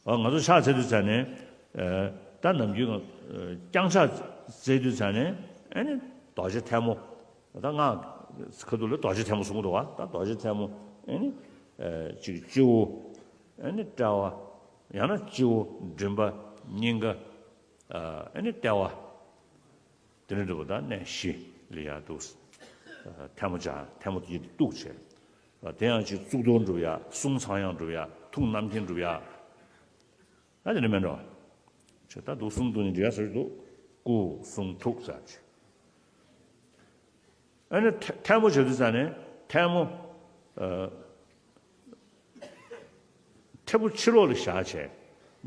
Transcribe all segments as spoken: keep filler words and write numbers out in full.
ཨ། ང་ཚོ་ཕྱག་འཚལ་དུས་ཙ་ནས། ཨ། ད་ནམ་རྒྱུན་ང་། ཨ། བརྐྱང་ཕྱག་འཚལ་དུས་ཙ་ནས། ཨ་ནི་རྡོ་རྗེ་ཐལ་མོ། ད་ང་ཁ་ཐུག་ལ་རྡོ་རྗེ་ཐལ་མོ་གསུང་གི་འདུག་བ། ད་རྡོ་རྗེ་ཐལ་མོ། ཨ་ནི། ཨ། གཅིག་སྤྱི་བོ། ཨ་ནི་དཔྲལ་བ། ཡང་ན་སྤྱི་བོ། མགྲིན་པ། སྙིང་ག་ཨ་ནི་ལྟེ་བ། དེ་ནས་འགྲུབ་པ་དང་གནས་བཞི་ལ་ཡར་འདུག་ཐལ་མོ་སྦྱར། ཐལ་མོ་དེ་གཏུགས་བྱས། དེ་ཡང་གཅིག་གཙུག་ཏོར་འགྲུབ་ཡ། གསུང་ཚངས་དབྱངས་འགྲུབ་ཡ། ཐུགས་རྣམ་མཁྱེན་འགྲུབ་ཡ། ཨ། དེ་ནས་མེད་འགྲོ། ཆེ་ད་འདུག་གསུང་འདུག་ནི་འདྲ་ཟེར་འདུག་སྐུ་གསུང་ཐུགས་ཟེར་ཅིག་ཨ་ནི་ཐལ་མོ་བྱ་དུས་ཙ་ནས་ཐལ་མོ། ཨ། མཐེ་བོ་ཕྱི་ལོགས་ལ་བཞག་བྱས་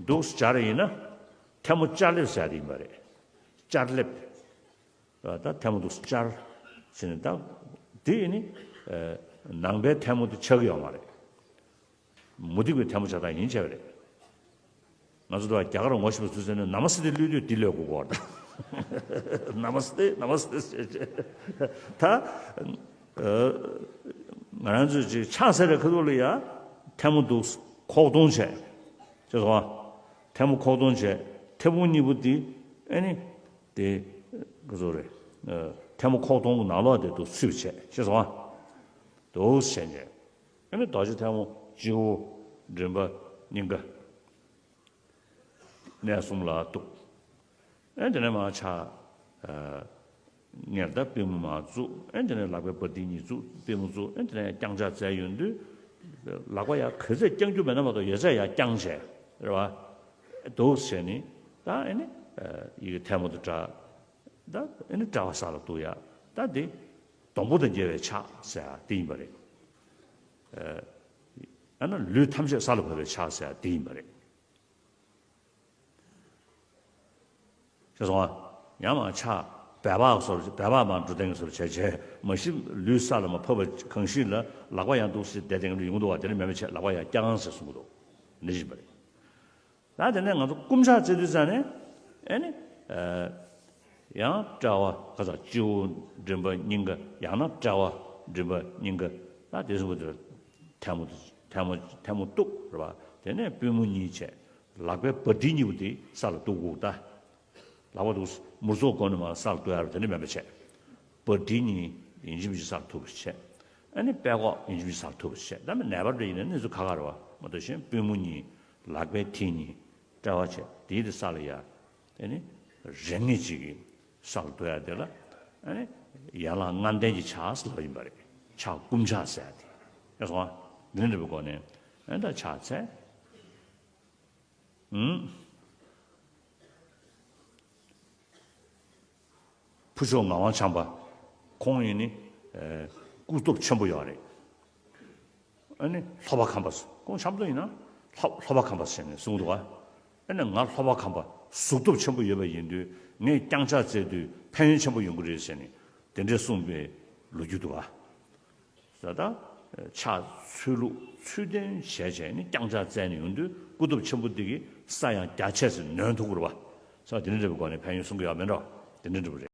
འདུག་སྦྱར་ཡིན་ན། ཐལ་མོ་སྦྱར་ལེབ་ཟེར་ཡ་དེ་ཡིན་པ་རེད། སྦྱར་ལེབ། ད་ཐལ་མོ་འདུག་སྦྱར་ཟེར་ནས། ད་དེ་ནི། ཨ། ནང་པའི་ཐལ་མོ་དེ་ཆགས་ཀྱི་ཡོད་མ་རེད། མུ་སྟེགས་པའི་ཐལ་མོ་སྦྱར་སྟངས་ཡིན་བྱས་པ་རེད། ང་ཚོ་དང་རྒྱ་གར་ངོ་ཤེས་པ་ཚོས་ཟེར་ན། ན་མ་སྟེ་གླུད་དུས་འདི་ལས་དགོས་གོ་ད། ན་མ་སྟེ། ན་མ་སྟེ་ཟེར་བྱས། ད། ཨ། ང་རང་ཚོས་ཅིག་ཕྱག་འཚལ་བའི་ཁ་ཐུག་ལ་ཡ། ཐལ་མོ་འདུག་ཁོག་སྟོང་བྱས། ཤེས་སོང་ཨ། ཐལ་མོ་ཁོག་སྟོང་བྱས། མཐེ་བོང་གཉིས་པོ་འདི། ཨ་ནི། དེ། ག་ཚོད་རེད། ཨ། ཐལ་མོ་ཁོག་སྟོང་གི་ནང་ལོགས་དེ་འདུག་ཚུད་པ་བྱས། ཤེས་སོང་ཨ། འདུག་བྱས་ནས། ཨ་ནི་རྡོ་རྗེ་ཐལ་མོ་སྤྱི་བོ། མགྲིན་པ། སྙིང་ག་གནས་གསུམ་ལ་གཏུགས། ཨ། དེ་ནས་མར་ཕྱག་ཨ། སྔར་ལྟར་པུས་མོ་མར་བཙུགས། ཨ། དེ་ནས་ལག་པའི་བར་མཐིལ་གཉིས་བཙུགས། པུས་མོ་བཙུགས། ཨ། དེ་ནས་བརྐྱང་ཕྱག་འཚལ་ཡོང་དུས། ལག་པ་ཡར་ག་ཚད་བརྐྱང་རྒྱུ་མེད་ན་མ་གཏོགས། ཡོད་ཚད་ཡར་བརྐྱངས་བྱས། རེད་བ། འདུག་བྱས་ནས། ད་ཨ་ནི། ཨ། ཡི་གེ་ཐལ་མོ་དང་སྦྲགས། ད་ཨ་ནི་དཔྲལ་བ་ས་ལ་གཏུགས་ཡ། ད་འདི་སྡོང་པོ་དང་མཇལ་བའི་ཕྱག་ཟེར་ཡ་དེ་ཡིན་པ་རེད། ཨ། ཡང་ན་ལུས་ཐམས་ཅད་ས་ལ་བབས་པའི་ཕྱག་ཟེར་ཡ་དེ་ཡིན་པ་རེད། ཤེས་སོང་ཨ། ཡང་མར་ཕྱག་སྦལ་པ་བཟོ་འདྲ། སྦལ་པ་མར་འགྲོ་སྟངས་བཟོ་འདྲ་བྱས་བྱས། མ་གཞི་ལུས་ས་ལ་མར་ཕབ་པ་གང་ཞིག་ལ། ལག་པ་ཡང་འདུག་སེ་བསྡད་སྟངས་ཡོང་གི་འདུག་བ། དེ་འདྲ་མེད་པ་བྱས། ལག་པ་ཡར་བརྐྱངས་ཟེར་གསུང་གི་འདུག་འདི་བཞིན་པ་རེད། ད་དེ་ནས་ང་ཚོ་བསྐུམ་ཕྱག་འཚལ་དུས་ཙ་ནས། ཨ་ནི། ཨ། ཡང་དཔྲལ་བ་ག་ས། སྤྱི་བོ། མགྲིན་པ། སྙིང་ག་ཡང་ན་དཔྲལ་བ། མགྲིན་པ། སྙིང་ག་ད་དེ་གསུམ་པོ་དེ་ལ་ཐལ་མོ། ཐལ་མོ། ཐལ་མོ་གཏུགས། རེད་བ། དེ་ནས་པུས་མོ་གཉིས་བྱས། ལག་པའི་བར་མཐིལ་གཉིས་པོ་དེ་ས་ལ་གཏུགས་དགོས། ད་ལག་པ་འདུག་མུར་ཙོག་སྒོ་ནས་མར་ས་ལ་གཏུགས་ཡ་རེད། དེ་འདྲ་མེད་པ་བྱས། བར་མཐིལ་གཉིས་ཡིན་གཅིག་མིན་གཅིག་ས་ལ་ཐུག་པ་བྱས། ཨ་ནི་པད་ཀོག་ཡིན་གཅིག་མིན་གཅིག་ས་ལ་ཐུག་པ་བྱས། ད་མི་ནད་པ་འདྲ་ཡིན་ན་གནས་ཚུལ་ཁག་ཁག་རེད་བ། མ་གཏོགས་གཞན་པུས་མོ་གཉིས། ལག་པའི་མཐིལ་གཉིས། དཔྲལ་བ་བྱས། དེའི་དེ་ས་ལ་ཡ། ཨ་ནི་རེ་ངེས་གཅིག་གིས་ས་ལ་གཏུགས་ཡ་དེ་ལ། ཨ་ནི་ཡན་ལག་ལྔ་ལྡན་གྱི་ཕྱག་ཟེར་ལབ་ཡིན་པ་རེད། ཕྱག་བསྐུམ་ཕྱག་ཟེར་ཡ་དེ། ཡོད་སོང་ཨ། འདི་འདྲ་བའི་སྒོ་ནས། ཨ་ནི་ད་ཕྱག་འཚལ། ཨུམ། ཕུར་ལྕོག་ངག་དབང་བྱམས་པ། ཁོང་ཡིན་ནི། ཨེ། སྐུ་སྟོབས་ཆེན་པོ་ཡོད་རེད། ཨ་ནི་ལྷོ་པ་ཁམས་པ། ཁོང་ཆབ་མདོ་ཡིན་ན། ལྷོ། ལྷོ་པ་ཁམས་པ་ཟེར་ནས་གསུངས་འདུག་ག་ཨ་ནི་ང་ལྷོ་པ་ཁམས་པ་གཟུགས་སྟོབས་ཆེན་པོ་ཡོད་པ་ཡིན་དུས། ངས་བརྐྱང་ཕྱག་འཚལ་དུས་ཕན་ཡོན་ཆེན་པོ་ཡོང་གི་རེད་ཟེར་ནས། དེ་འདྲས་གསུངས་པའི་ལོ་རྒྱུས་འདུག་ག་ད་ལྟ་ཕྱག་འཚལ་ལུགས་ཚུལ་ལྡན་བྱས་བྱས་ནས་བརྐྱང་ཕྱག་འཚལ་ནས་ཡོང་དུས། སྐུ་སྟོབས་ཆེན་པོ་འདི་གིས་ས་ཡང་རྒྱ་ཆེ་ཙམ་ནོན་ཐུབ་ཀྱི་རེད་བ། ས་དེ་འདྲ་འདྲ་བའི་སྒོ་ནས་ཕན་ཡོན་གསུང་གི་ཡོད་མེད་འགྲོ། དེ་འདྲ་འདྲ་བ་རེད།